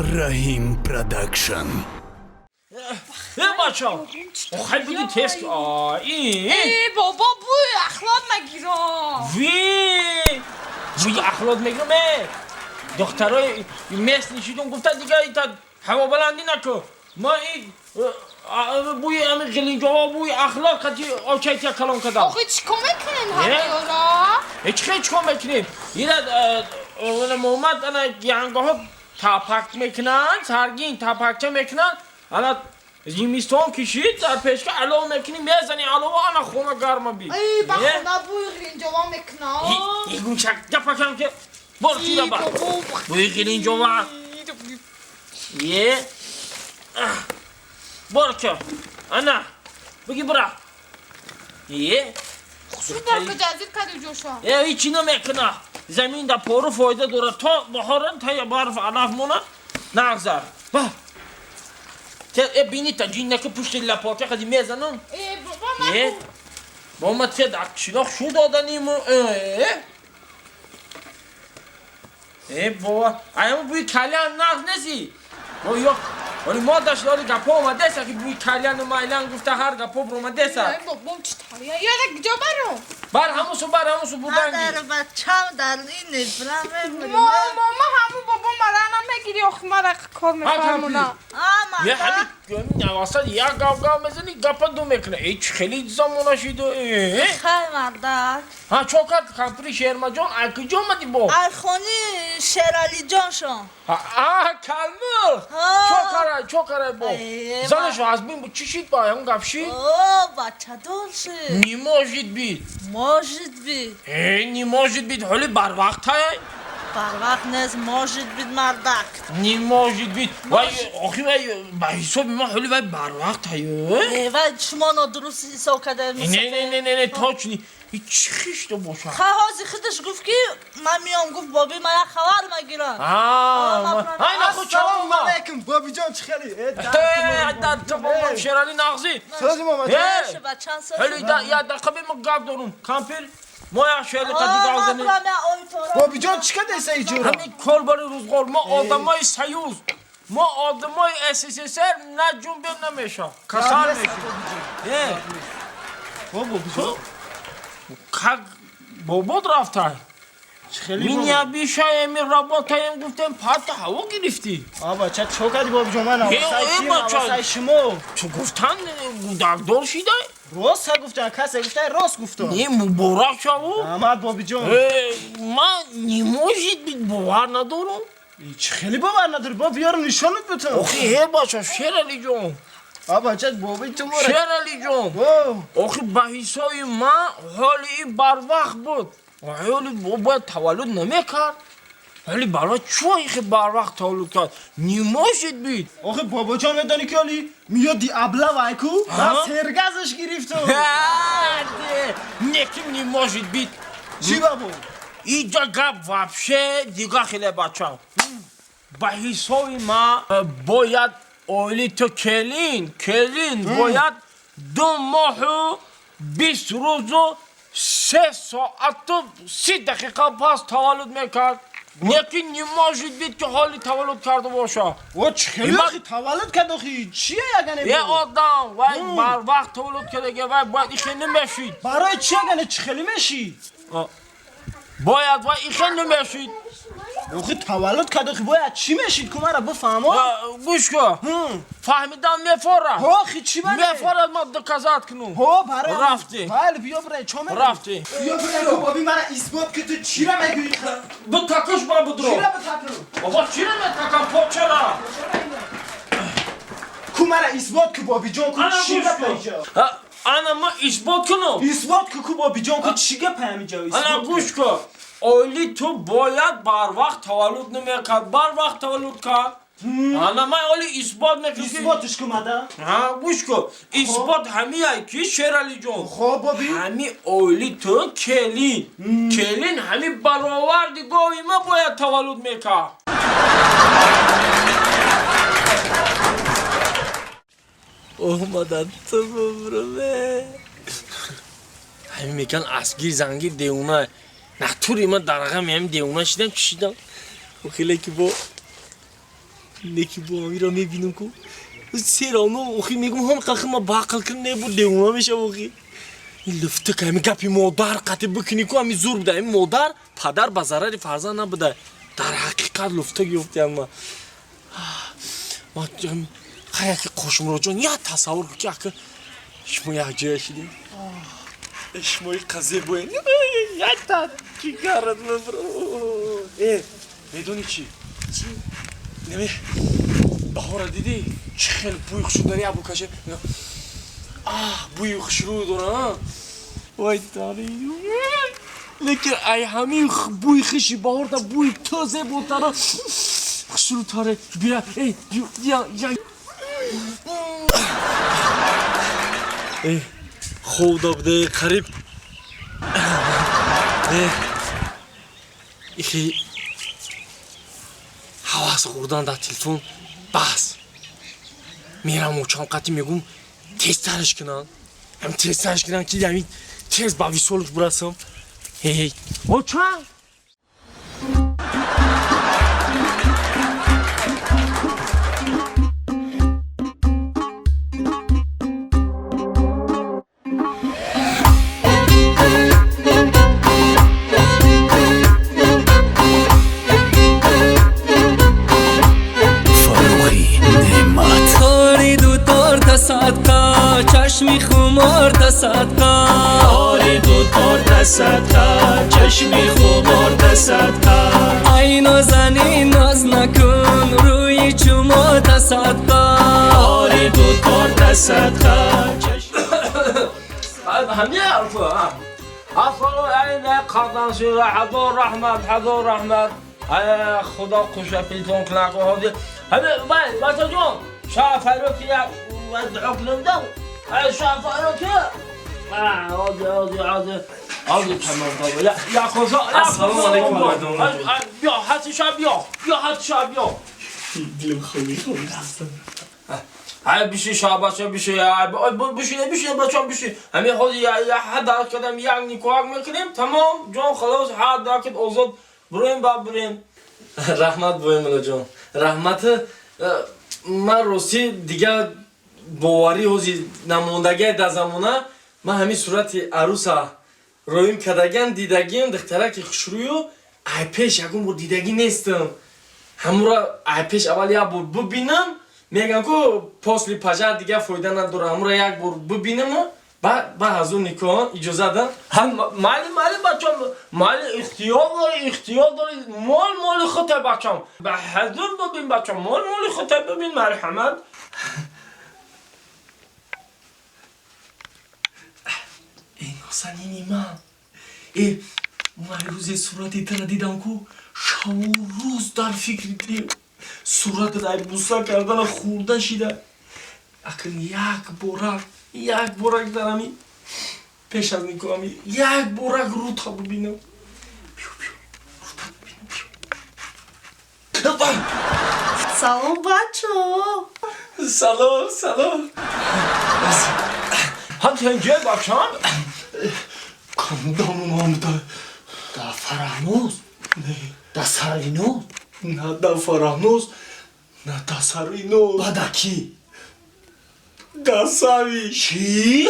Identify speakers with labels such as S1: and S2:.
S1: Раҳим Продакшн.
S2: Э, бача, охай буди тест и.
S3: Э, бобо, бӯй ахлот магирам.
S2: Ви буи ахлот мегирам. Э, духтарои местный шидум, гуфта, дига ита ҳавобаландӣ наку. Ма и бӯи ами ғилинҷова, бӯи ахлот қати очайтия калон кардам.
S3: Охи, чӣ кор мекунем ҳамёра?
S2: Э, чӣ хел чӣ кор мекунем? Ира Муҳаммад, ана янгаҳо тапак мекунанд, саргин тапакча мекунанд. Ана зимистон кишид, дар пешка алов мекунӣ, мезани алова, ана хона гарма би.
S3: Эй, ба хона бӯи ғилинҷова мекунам.
S2: Игунчак гапакам ки бор чида ба бӯи ғилинҷова е бор ки ана буги бура е.
S3: Хушрӯ ҷазир каду ҷоша.
S2: Э, ҳичи намекуна. Замин да пору фоида дорад, то баҳоран та барф алаф мона нағзар. Э, бинита ҷиннаки пушти лапота қади мезанам.
S3: Э, бобо,
S2: е бо ма те дар қишлоқ шу доданиму. Э, э, бобо, аямо бӯи кальян нағз неси бо ё оли мо дашлори гапо омадеса ки бӯи кальяну майлан гуфта ҳар гапо биромадеса.
S3: Бобом, чӣ тария яра куҷо баром?
S2: Бар ҳамусу, бар ҳамусу буданги.
S4: Дар бачам дар ин небра мемурем.
S3: Момо, ҳаму бобо мара намегири, охи мара кор мефармона.
S2: Я ҳами навасад як гав гав мезани, гапа ду мекуна. Э, чӣ хеле замона шиду. Э,
S4: хай, мардак.
S2: Ҳа, чо кард кампири Шермаҷон? Ай куҷо омадӣ бо?
S4: Ай хони Шералиҷоншон.
S2: А, калмиқ чо карай, чо карай бо занаш аз бин чӣ шид, ба ягон гап шид?
S4: О, бачадор шид.
S2: Не может быть!
S4: Может быть.
S2: Э, не может быть, ҳоли барвақтай.
S4: Барвақт нест, может быть, мардак.
S2: Не может быть, вай охи, вай ба ҳисоби ман ҳоли вай барвақтай.
S4: Э, вай шумо нодуруст ҳисоб кардаед.
S2: Не, не, не, не, не, точно чӣ хишто бошад?
S4: Ха, ҳозир худаш гуфт, ки ман миём, гуфт, боби, ман як хабар мегирам.
S5: Ассалому алайкум, бобиҷон, чӣ хели?
S2: Шерали, нағзӣ?
S5: Сози, момаҷон.
S2: Ҳоли як дақиқа бе, ма гап дорум. Кампир, мо як шеъри қади гап занем.
S5: Бобиҷон, чӣ кардеса иҷора?
S2: Ҳамин корбари рӯзғор, мо одамои Союз, мо одамои СССР наҷунбем, намеша, касал мешид.
S5: Бобиҷон.
S2: Как бобод рафтай? Меня обещаем, работаем, гуфтем, пата ҳаво гирифтӣ.
S5: А, бача, чо кардӣ, бобиҷон? Ман навасай шумо.
S2: Чо гуфтан, гудакдор шидай?
S5: Рост гуфтан, касе гуфта, рост гуфтам.
S2: Не, муборак шаву.
S5: Аҳмад, бобиҷон.
S2: Ман не может быть, бовар надорам.
S5: Чӣ хеле бовар надорӣ? Бо биёрам, нишонат бутам.
S2: Охи, ҳе, бача, Шералиҷон.
S5: А, бача, боби ту мора.
S2: Шералиҷон, охи, ба ҳисоби ман ҳоли ин барвақт буд, ҳоли бояд таваллуд намекард. Ҳоли барвақт чӯ ихи барвақт таваллуд кард? Не может быть!
S5: Охи, бобоҷон, медонӣ, ки ҳоли миёди абла вайку сергазаш гирифту.
S2: Неким не может быть.
S5: Чӣ, бабо?
S2: Иҷа гап вообще дига хеле, бача. Ба ҳисоби ман бояд оили ту келин бояд 2 моҳу 20 рӯзу 3 соату 30 дақиқа пас таваллуд мекард. Лекин не может быть, ки ҳоли таваллуд карда боша.
S5: О, чӣ хеле охи таваллуд кард, охи чия ягане?
S2: Е, одам вай барвақт таваллуд кардаге, вай бояд ихе намешид.
S5: Барои чи ягане, чӣ хеле мешид?
S2: Бояд вай ихе намешид.
S5: Охи, таваллуд кард, охи бояд чӣ мешид, ку мара бифаҳмо.
S2: Гӯш кун, фаҳмидан мефора.
S5: Охи, чӣ ба
S2: мефорад, ман доказать кунум.
S5: Ҳо, барои
S2: рафтӣ.
S5: Бале, биё бирай, чо мегӯӣ?
S2: Рафтӣ.
S5: Биё бирай, ку боби мара исбот ки ту чира мегӯӣ.
S2: Битакуш, ба будро.
S5: Чира битакум?
S2: Бобо, чира метакам, почара.
S5: Ку мара исбот ку, бобиҷон, ку чӣ гапа иҷо?
S2: Ана ма исбот кунум.
S5: Исбот ку, ку бобиҷон, ку чӣ гапа ҳамиҷо?
S2: Ана гӯш кун, оили ту бояд барвақт таваллуд намекард, барвақт таваллуд кард. Ана ман оли исбот мекунам.
S5: Исботиш ку мада.
S2: Ҳа, гӯш кун, исбот ҳамияй ки, Шералиҷон,
S5: хоб, боби,
S2: ҳами оили ту келин ҳами бароварди гови ма бояд таваллуд мекард. Омадан ту бубруме. Ҳами мекан асгир зангир девона натури ман дар ғами ҳами девона шидам, чӣ шидам. Хеле ки бо
S6: Неки бо амира мебинам ку серавно охи мегум ҳам қахи ма бақл кун не буд девона мешав охи. Ин лифтик ами гапи модар қати бикунӣ ку ами зур буда. Ами модар падар ба зарари фарзанд набуда. Дар ҳақиқат луфтак ёфтиам ма. Ма хаяки Қошмуроҷон як тасаввур кун ки ака шумо якҷоя шидем. Шумои қазе боен. Якта чигарат мабро. Э, медонӣ чӣ? Чӣ? Неме баҳора дидӣ? Чӣ хел бӯи хушрӯ дари абу каше. Аҳ, бӯи хушрӯ дора. Вай дари. Лекин ай ҳамин бӯи хиши баҳорда бӯи ту зеботара хушрӯтаре. Бия, эй, я, я. Эй, хов да буде қариб. Э, ихи ҳавас хӯрдан дар телефон бас. Мерам очам қати мегум тезтараш кунам. Ҳам тезтараш кунам ки ҳамин тез ба висолиш бурасам. Эй, очам!
S1: Фаррухи Неъмат.
S7: Тори дутор тасадқа, чашми хумор тасадқа.
S8: Тори дутор тасадқа, чашми хумор тасадқа.
S7: Ай нозанин ноз накун, рӯи чумо тасадқа.
S8: Тори дутор тасадқа,
S2: ҳамин ҳарфо. Ассалому алайкум, қадан шура, ҳазор раҳмат, ҳазор раҳмат. Худо қушапилтон кунад ҳозир. Ҳамин вай, бачаҷон, шафаро ки як дуо кунам. Шафаро ки ҳозир, ҳозир, ҳозир. Ҳозир тамом тамом. Я, я хоза.
S6: Ассалому алайкум, мардум.
S2: Биё, ҳати шаб биё. Биё ҳати шаб биё.
S6: Дилам холи холи.
S2: Ай биши шабача биши, ай биши, биши бачам биши. Ҳамин ҳозир я я ҳад кадам як никоҳ мекунем, тамом, ҷон халос, ҳад дакид озод буроем ба бурем.
S6: Раҳмат бой муллоҷон. Раҳмат. Ман ростӣ дигар боварӣ ҳози намондагиай дар замона ман ҳамин сурати аруса роим кардагиам дидагиам духтараки хушрӯю ай пеш ягон бор дидагӣ нестам. Ҳамура ай пеш аввал як бор бибинам, мегӯям ку после пожар дигар фоида надора. Ҳамура як бор бибинаму баъд аз он никоҳ иҷоза дан.
S2: Ҳам майли, майли бачам, майли ихтиёр дорӣ, ихтиёр дорӣ, мол моли худта бачам. Ба ҳазур бибин бачам, мол моли худта бибин, марҳамат.
S6: Эй нозанини ман, э ман рӯзе сурати тура дидам ку шаву рӯз дар фикри дил суратат ай буса кардана хӯрда шида. Акн як борак, як борак дар ами пеш аз никоҳ ами як борак рӯта бибинам. Биё, биё, рӯта бибинам, биё. Вай!
S4: Салом, бачо.
S6: Салом, салом.
S2: Ҳам тенҷе бачам?
S6: Кандамонда.
S5: Да Фараҳноз? Да Сарвиноз?
S6: На да Фараҳноз, на да Сарвиноз.
S5: Ба да кӣ?
S6: Да Сави.
S5: Чӣ?